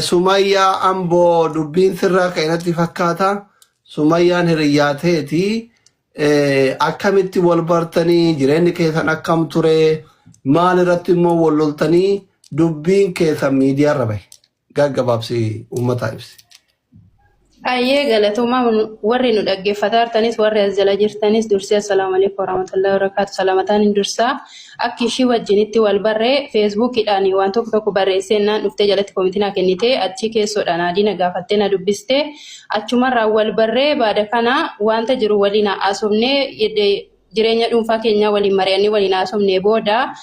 Sumayyaa Amboo dubbiin sirraa ka'e natti fakkaata. Sumayyaan hiriyyaa teeti. Akkamitti wal bartanii, jireenyi keessan akkam ture, maal irratti immoo wal loltanii dubbiin keessan miidiyaarra bahe? Gaggabaabsi uummataa ibsi. Ayyee, galatoomaa. Warri nu dhaggeeffataa jirtanis, warri as jala jirtanis, dursee assalaamu alaikum warahmatullahi wabarakatuh. Salamataan hin dursaa. Akki ishii wajjinitti wal barree, feesbuukiidhaan waan tokko tokko barreessee naan dhuftee jalatti comment naa kennitee, achii keessoodhaan adii na gaafattee na dubbistee, achumarraa wal barree. Baada kana wanta jiru waliin haasofnee, jireenya dhuunfaa keenyaa waliin mari'annee waliin haasofnee booda,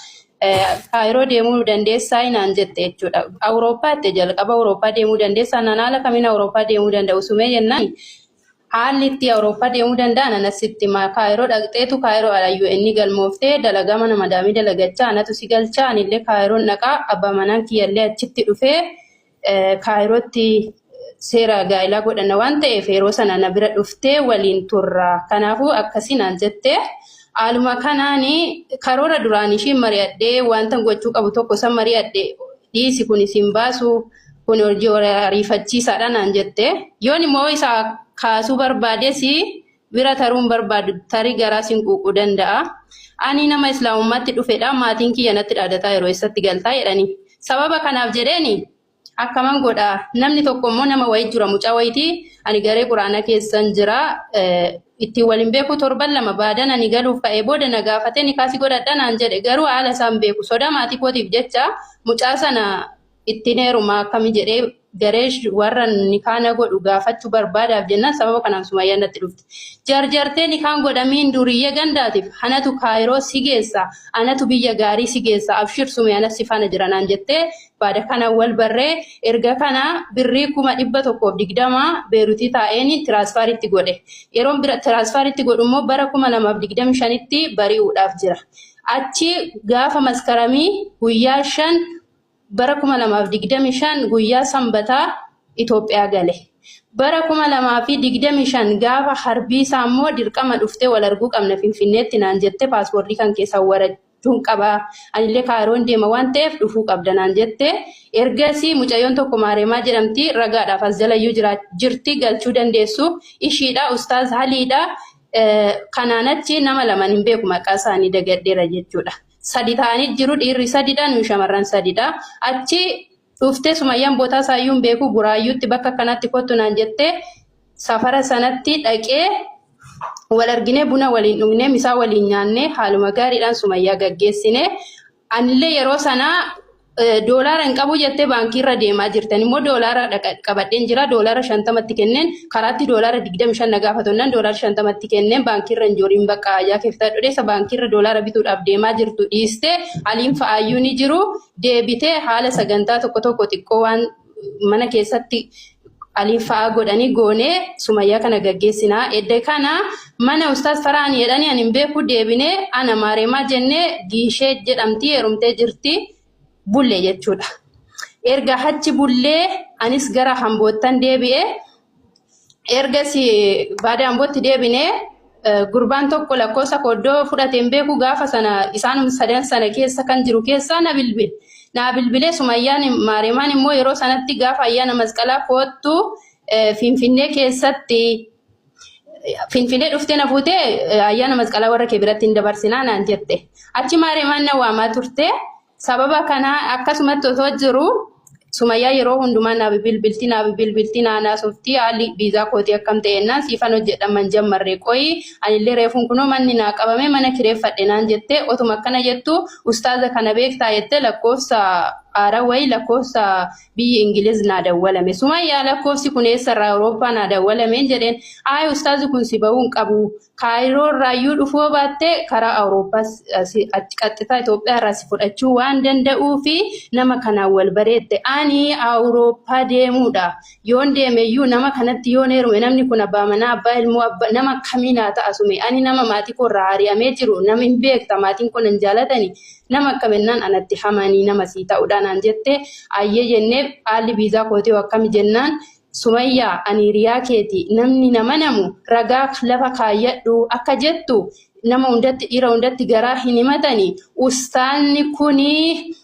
Kaayiroo deemuu dandeessaa naan jette jechuudha. Awurooppaatti jalqaba Awurooppaa deemuu dandeessaa naan, haala kamiin Awurooppaa deemuu danda'u sumee jennaan, haalli itti Awurooppaa deemuu danda'an anasitti hima. Kaayiroo dhaqxeetu Kaayiroo alayyuu inni galmooftee dalagaa mana madaamii dalagachaa anatu si galchaa, anillee Kaayiroon dhaqaa, abbaa manaan kiyyallee achitti dhufee Kaayirootti seera gaa'ilaa godhanna waan ta'eef, yeroo sana na bira dhuftee waliin turra. Kanaafuu akkasii naan jette. Haaluma kanaan karoora duraan ishiin mari'adhee, wanta gochuu qabu tokko san mari'adhe, dhiisi kun isin baasu, kun hojii ariifachiisaadha naan jette. Yoon immoo isa kaasuu barbaades bira taruun barbaadu, tarii garaa sin quuquu danda'a. Ani nama islaamummaatti dhufedha, maatiin kiyya natti dhaadataa yeroo eessatti galtaa jedhani. Sababa kanaaf jedheeni akkaman godha, namni tokko immoo nama wayii jira, mucaa wayitii, ani garee quraanaa keessan jira, ittiin waliin beeku. Torban 2 baadan ani galuuf ka'ee booda na gaafatee, ni kaasi godhadha naan jedhe. Garuu haala isaan beeku, sodaa maatii kootiif jecha mucaa sana ittiin heerumaa akkami jedhee garee warra nikaana godhu gaafachuu barbaadaaf jennaan, sababa kanaan Sumayyaan natti dhufte. Jarjartee nikaan godhamiin duriyyee gandaatiif, anatu Kaayiroo si geessa, anatu biyya gaarii si geessa, abshir Sumee, anas si faana jira naan jettee, baada kana wal barree. Erga kana birrii 120,000 Beerutii taa'een transferitti godhe. Yeroon bira transferitti godhu immoo bara 2025tti bari'uudhaaf jira. Achi gaafa maskaramii guyyaa 5 bara 2025 guyyaa sanbataa Itoophiyaa gale. Bara 2025 gaafa harbiisaa immoo dirqama dhuftee wal arguu qabna Finfinneetti naan jette, paaspoortii kan keessaa warachuun qaba. Anillee Kaayiroon deema waan ta'eef dhufuu qabda naan jette. Ergasii mucayyoon tokko Maareemaa jedhamti, ragaadhaaf as jalayyuu jirti, galchuu dandeessu. Ishiidha, Ustaaz Haliidha. Kanaan achi nama laman hin beeku, maqaa isaanii dagadheera jechuudha. Sadi ta'anii jiru, dhiirri sadidha, nuyi shamarran sadidha. Achi dhuftee Sumayyaan bootaa isaayyuu hin beeku, Buraayyuutti bakka akkanatti kottu naan jettee, safara sanatti dhaqee wal arginee, buna waliin dhugnee, misaa waliin nyaannee, haaluma gaariidhaan Sumayyaa gaggeessine. Anillee yeroo sanaa doolaara hin qabu jettee baankiirra deemaa jirtan, immoo doolaara qabadheen jira, doolaara 50tti kenneen. Karaatti doolaara 25 na gaafatonnaan doolaara 50tti kenneen, baankiirra hin jooriin, bakka ajaa keeftaa dhodheessa baankiirra doolaara bituudhaaf deemaa jirtu dhiistee, aliin fa'aayyuu ni jiru, deebitee haala sagantaa tokko tokko xiqqoo waan mana keessatti aliin fa'aa godhanii goonee Sumayyaa kana gaggeessinaa. Edda kana mana Ustaaz Faraan jedhanii ani hin beeku deebinee, ana Maareemaa jennee, Giishee jedhamti, heerumtee jirti, bulle jechuudha. Erga achi bullee anis gara Hamboottan deebi'e. Ergas baada Ambootti deebinee, gurbaan tokko lakkoofsa kooddoo fudhateen beeku, gaafa sana isaanuma sadan sana keessa kan jiru keessaa na bilbile. Naa bilbilee, Sumayyaan Maareemaan immoo yeroo sanatti gaafa ayyaana masqalaa koottu Finfinnee keessatti, Finfinnee dhuftee na fuutee ayyaana masqalaa warra kee biratti hin dabarsinaa naan jette. Achi Maareemaan na waamaa turte. Sababa kanaa akkasumatti otoo jiru, Sumayyaa yeroo hundumaa naa bilbilti, naa bilbilti, naa naasofti, haalli viizaa kootii akkam ta'e jennaan, siifan hojjedha man jammarree, qoyi anillee reefuun kunoo manni naa qabame, mana kireeffadhe naan jette. Otuma akkana jettu, ustaaza kana beektaa jettee, lakkoofsa haaraa wayii, lakkoofsa biyyi Ingiliz naa dawwalame. Sumayyaa, lakkoofsi kun eessarraa Awurooppaa naa dawwalameen jedheen. Ayi, ustaazi kun si bahuu hin qabu. Kaayiroo irraayyuu dhufuu baatte karaa Awurooppaas achi qaxxitaa Itoophiyaa irraa si fudhachuu waan danda'uu fi nama kanaan wal bareette. Ani Awurooppaa deemuudha. Yoon deemeyyuu nama kanatti yoon heerume, namni kun abbaa manaa, abbaa ilmoo, nama akkamii naa ta'a sume? Ani nama maatii koo irraa ari'amee jiru, nama hin beekta, maatiin koo nan jaalatani, nama akkamennaan anatti hamanii nama sii ta'uudha naan jette. Ayyee jennee, haalli viizaa kootii akkami jennaan, Sumayyaa, ani hiriyaa keeti, namni nama namu ragaa lafa kaayyadhu akka jettu, nama hundatti, dhiira hundatti garaa hin himatani. Ustaanni kuni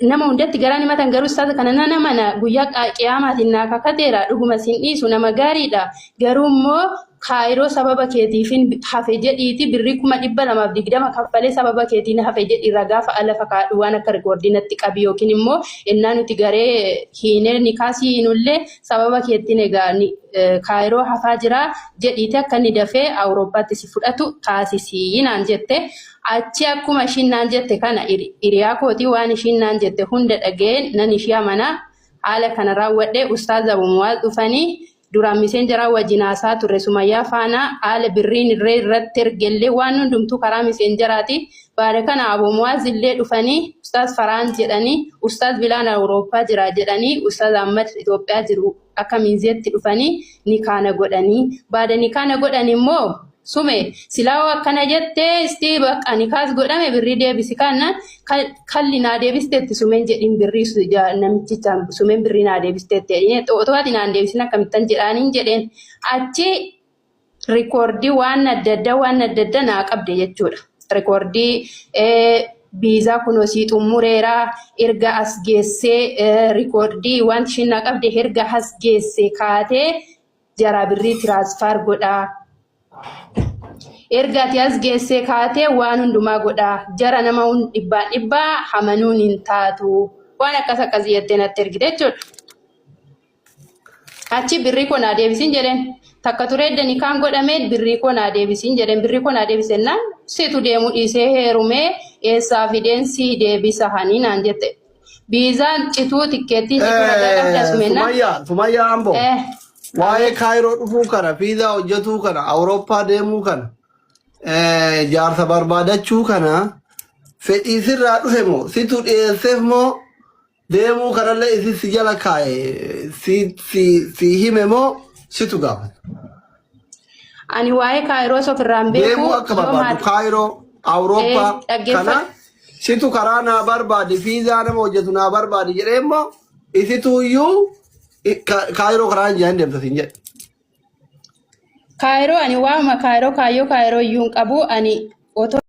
Nama hundatti garaan himatan garuu ustaaza kana nan amana guyyaa qiyaamaatiin naa kakateera dhuguma sin dhiisu nama gaariidha garuu immoo kaayiroo sababa keetiifin hafe jedhiiti birrii 220,000 kaffalee sababa keetiin hafe jedhi ragaa fa'a lafa kaadhu waan akka rikoordii natti qabi yookiin immoo innaa nuti garee hiinee nikaasii hiinullee sababa keettiin egaa kaayiroo hafaa jira jedhiiti akka inni dafee Awurooppaatti si fudhatu taasisii naan jette. Achi akkuma ishiin naan jette kana hiriyaa kootii waan ishiin naan jette hunda dhaga'een nan ishii amana. Haala kana raawwadhe Ustaaz Abu Muwaaz dhufanii duraan miseenjaraa wajjin haasaa turre Sumayyaa faana haala birriin irree irratti ergellee waan hundumtuu karaa miseenjaraati. Baada kana Abu Muwaaz illee dhufanii Ustaaz Faraan jedhanii Ustaaz Bilaan Awurooppaa jira jedhanii Ustaaz Ahmad Itoophiyaa jiru akka miinzeetti dhufanii nikaa na godhanii. Baada nikaa na godhan immoo sume silaa hoo akkana jette isti bakka nikaas godhame birrii deebisi kana kalli naa deebisteetti sumeen jedhin birrii namichicha sumeen birrii naa deebisteetti jedhine otoo ati naan deebisin akkamittan jedhaaniin jedheen achi rikoordii waan adda addaa waan adda addaa naa qabde jechuudha. Rikoordii viizaa kunoo sii xumureera erga as geessee rikoordii wanti ishiin naa qabde erga as geessee kaatee jaraa birrii tiraansfaar godhaa. Erga ati as geessee kaatee waan hundumaa godhaa. Jara nama dhibbaan dhibbaa hamanuun hin taatu. Waan akkas akkasii jettee natti ergite jechuudha. Achi birrii koo naa deebisiin jedheen. Takka turee edda nikaan godhamee birrii koo naa deebisiin jedheen. Birrii koo naa deebisennaan situ deemuu dhiisee heerumee eessaa fideen sii deebisa hanii naan jette. Biizaan cituu tikkeettiin cituu ragaa qabda sumennaan. Sumayyaa, Sumayyaa Amboo. Waa'ee Kaayiroo dhufuu kana, fiizaa hojjetuu kana, Awurooppaa deemuu kana, jaarsa barbaadachuu kana fedhii sirraa dhufe moo situ dhiyeesseef moo deemuu kanallee isin si jala kaa'e si si si hime moo situ gaafate? Ani waa'ee Kaayiroos ofirraa hin beeku. Deemuu akka Yoo barbaadu maati Kaayiroo, Awurooppaa kana dhaggeeffadhu. situ karaa naa barbaadi fiizaa nama hojjetu naa barbaadi jedhee immoo isitu iyyuu Kaayiroo karaa hin jedhan deemta siin jedhe. Kaayiroo ani waa'uma Kaayiroo kaayyoo Kaayiroo iyyuu hin qabu. Ani otoo